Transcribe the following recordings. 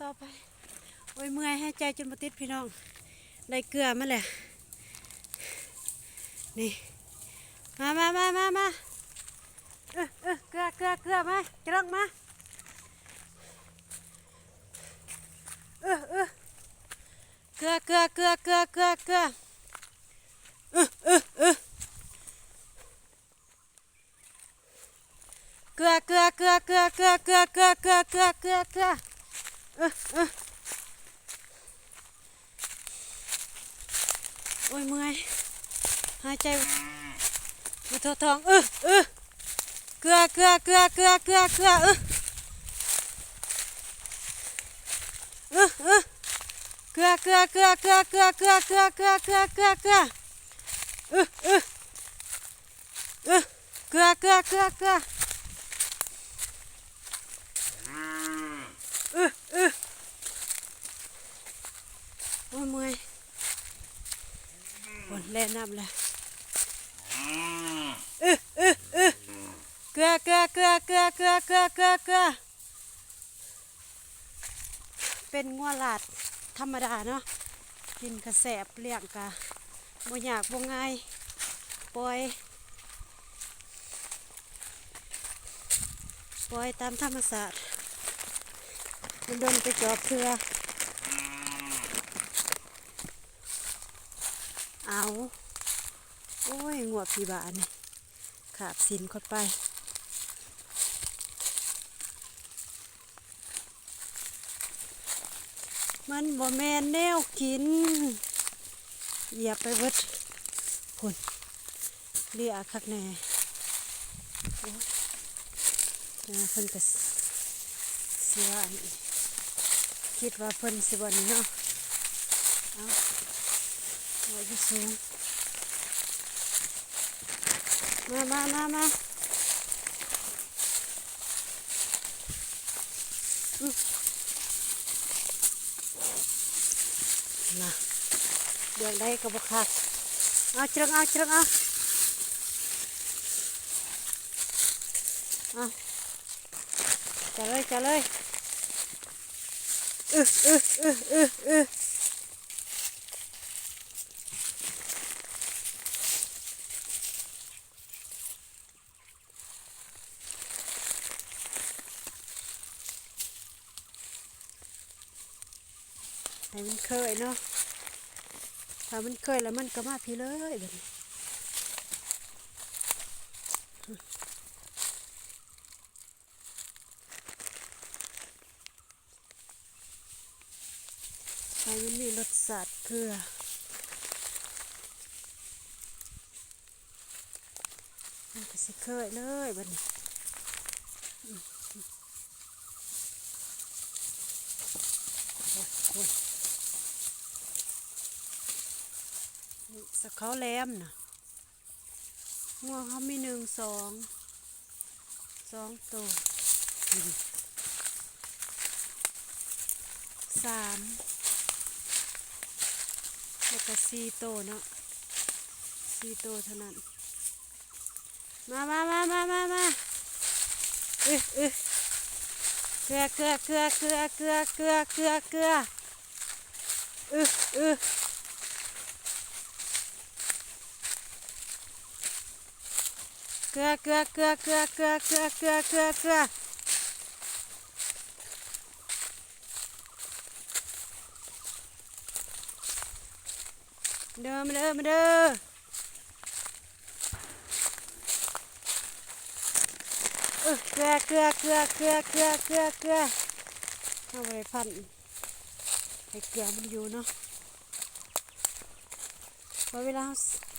ຕໍ່ໄປ. ໂອ້ຍ ເມື່ອຍ ຫາຍໃຈຈົນບໍ່ຕິດພີ່ນ້ອງ. ໄດ້ເກືອມາແລ້ວ ນີ້ ມາ ມາ ມາ ມາ ມາ. ເອີ ເອີ ເກືອ ເກືອ ເກືອ ມາ ຈະລົງມາ. ເອີ ເອີ ເກືອ ເກືອ ເກືອ ເກືອ ເກືອ ເກືອ. ເອີ ເອີ ເອີ ເກືອ ເກືອ ເກືອ ເກືອ ເກືອ ເກືອ ເກືອ ເກືອ ເກືອ ເກືອ ເກືອ ເອີ ເອີ. ໂອ້ຍ ເມື່ອຍ ຫາຍໃຈບໍ່ທົ່ວທ້ອງ. ເອີ ເອີ ເກືອ ເກືອ ເກືອ ເກືອ ເກືອ ເກືອ ເອີ ເອີ ເກືອ ເກືອ ເກືອ ເກືອ ເກືອ ເກືອ ເກືອ ເກືອ ເກືອ ເກືອ ເກືອ ເອີ ເອີ ເອີ ເກືອ ເກືອ ເກືອ ເກືອ ເອີ ເອີ. ໂອ້ຍ ເມື່ອຍ ໂອ້ຍ ແລ່ນນຳແລ້ວ. ເອີ ເອີ ເອີ ເກືອ ເກືອ ເກືອ ເກືອ ເກືອ ເກືອ ເກືອ ເກືອ. ເປັນງົວລາດທຳມະດາເນາະ ກິນກະແຊບ ລ້ຽງກະບໍ່ຍາກບໍ່ງ່າຍ ປ່ອຍ ປ່ອຍຕາມທຳມະຊາດ ດົນໆໄປຈອບເທື່ອ. ເອົາ ໂອ້ຍ ງົວຜີບ້ານີ້ ຄາບຊີ້ນຂ້ອຍໄປ. ມັນບໍ່ແມ່ນແນວກິນ ຢຽບໄປເບິດ ພຸ້ນ ເລຍຄັກແນ່. ໂອ້ຍ ເພິ່ນກະຊິວ່າອັນ ຄິດວ່າເພິ່ນຊິບໍ່ນີ້ເນາະ. ເອົາ ເອົາຢູ່ສູງ. ມາ ມາ ມາ ມາ. ອື ນະ ເລື່ອງໃດກໍບໍ່ຄັກ. ເອົາ ເຈີງ ເອົາ ເຈີງ ເອົາ ເອົາ ຈັດເລີຍ ຈັດເລີຍ. ອື ອື ອື ອື ອື. ໃຫ້ມັນເຄີຍເນາະ ຖ້າມັນເຄີຍແລ້ວມັນກໍມາພີ້ເລີຍບາດນີ້. ໃຫ້ມັນມີລົດຊາດເກືອ ມັນກໍຊິເຄີຍເລີຍບາດນີ້. ໂອ້ຍ ໂອ້ຍ ນີ້ສະເຂົາແຫຼມນະ. ງົວເຮົາມີໜຶ່ງ ສອງ ສອງໂຕ ສາມ ແລ້ວກະສີ່ໂຕເນາະ ສີ່ໂຕເທົ່ານັ້ນ. ມາ ມາ ມາ ມາ ມາ ມາ. ອຶ ອຶ ເກືອ ເກືອ ເກືອ ເກືອ ເກືອ ເກືອ ເກືອ. ອຶ ອຶ ເກືອ ເກືອ ເກືອ ເກືອ ເກືອ ເກືອ ເກືອ ເກືອ ເກືອ. ເດີ ມາເດີ ມາເດີ. ເອີ ເກືອ ເກືອ ເກືອ ເກືອ ເກືອ ເກືອ ເກືອ. ເຮົາບໍ່ໄດ້ພັນໃຫ້ເກືອມັນຢູ່ເນາະ ເພາະເວລາເຮົາ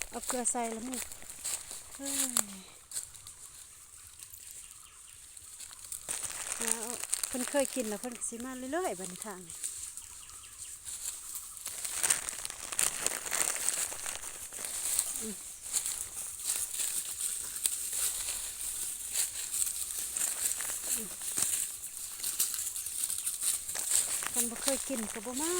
ເອົາເກືອໃສ່ແລ້ວມັນ ເອີຍ. ເພິ່ນເຄີຍກິນແລ້ວ ເພິ່ນກໍຊິມາເລື້ອຍໆ ບາດນີ້ທາງນີ້. ຄັນບໍ່ເຄີຍກິນກໍບໍ່ມາ.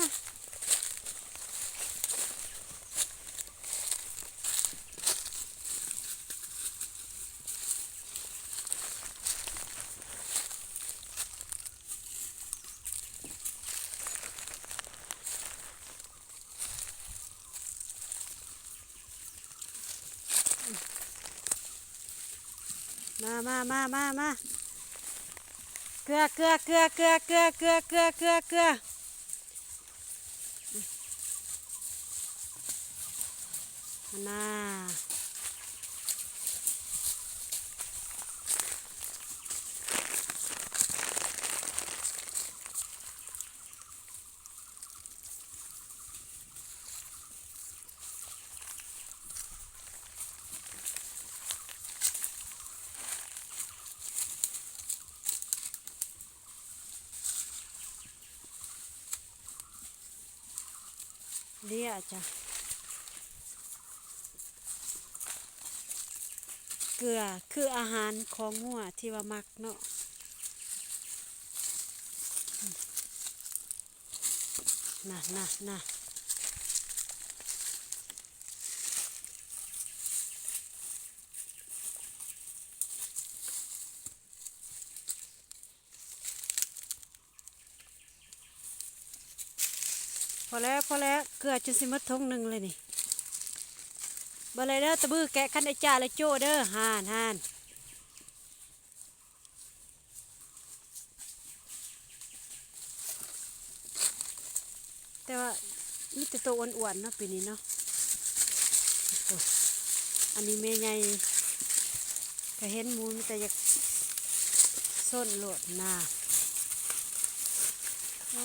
ເ ມາ ມາ ມາ ມາ ເກືອ ເກືອ ເກືອ ເກືອ ເກືອ ເກືອ ເກືອ ເກືອ ເກືອ ຫັ້ນນາ. ເດຍຈ້ະ ເກືອຄືອາຫານຂອງງົວທີ່ວ່າມັກເນາະ. ນະ ນະ ນະ. ພໍແລ້ວ ພໍແລ້ວ ເກືອຈົນຊິໝົດຖົງໜຶ່ງເລີຍນີ້. ເບິ່ງເລີຍເດີ ຕະບືແກະຄັນໄອຈ້າແລະໂຈ້ເດີ ຫັ້ນ ຫັ້ນ. ແຕ່ວ່າມີແຕ່ໂຕອ້ວນໆເນາະ ປີນີ້ເນາະ. ໂອ້ຍ ອັນນີ້ແມ່ໃຫຍ່ ກະເຫັນໝູ ມີແຕ່ຢາກຊົນໂລດນາ. ໂອ້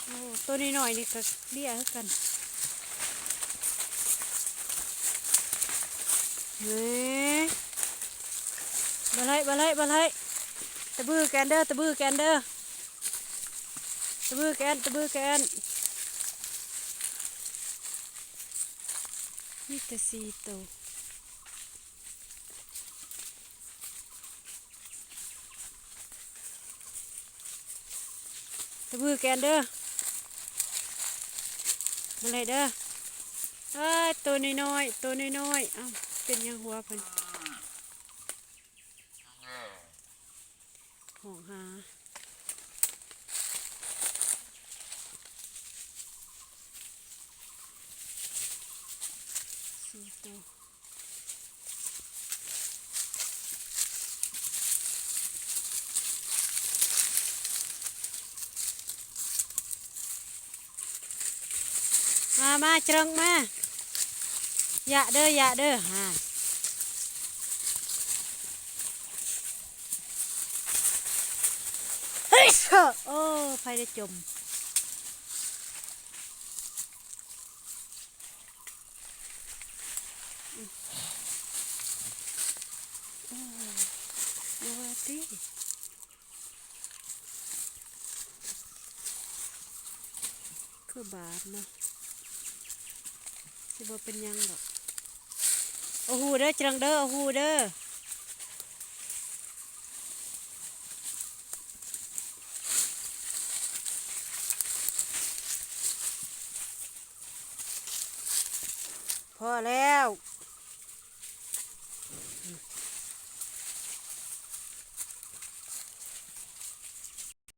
ໂອ້ ໂຕນ້ອຍໆນີ້ກະເລຍຄືກັນ. ເອີ ບໍ່ໄດ້ ບໍ່ໄດ້ ບໍ່ໄດ້. ຕະບືແກນເດີ ຕະບືແກນເດີ ຕະບືແກນ ຕະບືແກນ. ມີແຕ່ສີ່ໂຕ. ຕະບືແກນເດີ ມາເລີຍເດີ. ເອີຍ ໂຕນ້ອຍໆ ໂຕນ້ອຍໆ. ເອົ້າ ເປັນຫຍັງຫົວເພິ່ນຮ້ອງຫາ? ສີ່ໂຕ. ມາ ມາ ຈະເລິງມາ. ຢ່າເດີ ຢ່າເດີ ຫາ. ໂອ້ ໃຜໄດ້ຈົມ. ໂອ້ ບໍ່ວ່າຕິ ຄືບາດເນາະ. ຊິບໍ່ເປັນຫຍັງດອກ. ເອົາຫູເດີ ຈະເລິງເດີ ເອົາຫູເດີ. ພໍແລ້ວ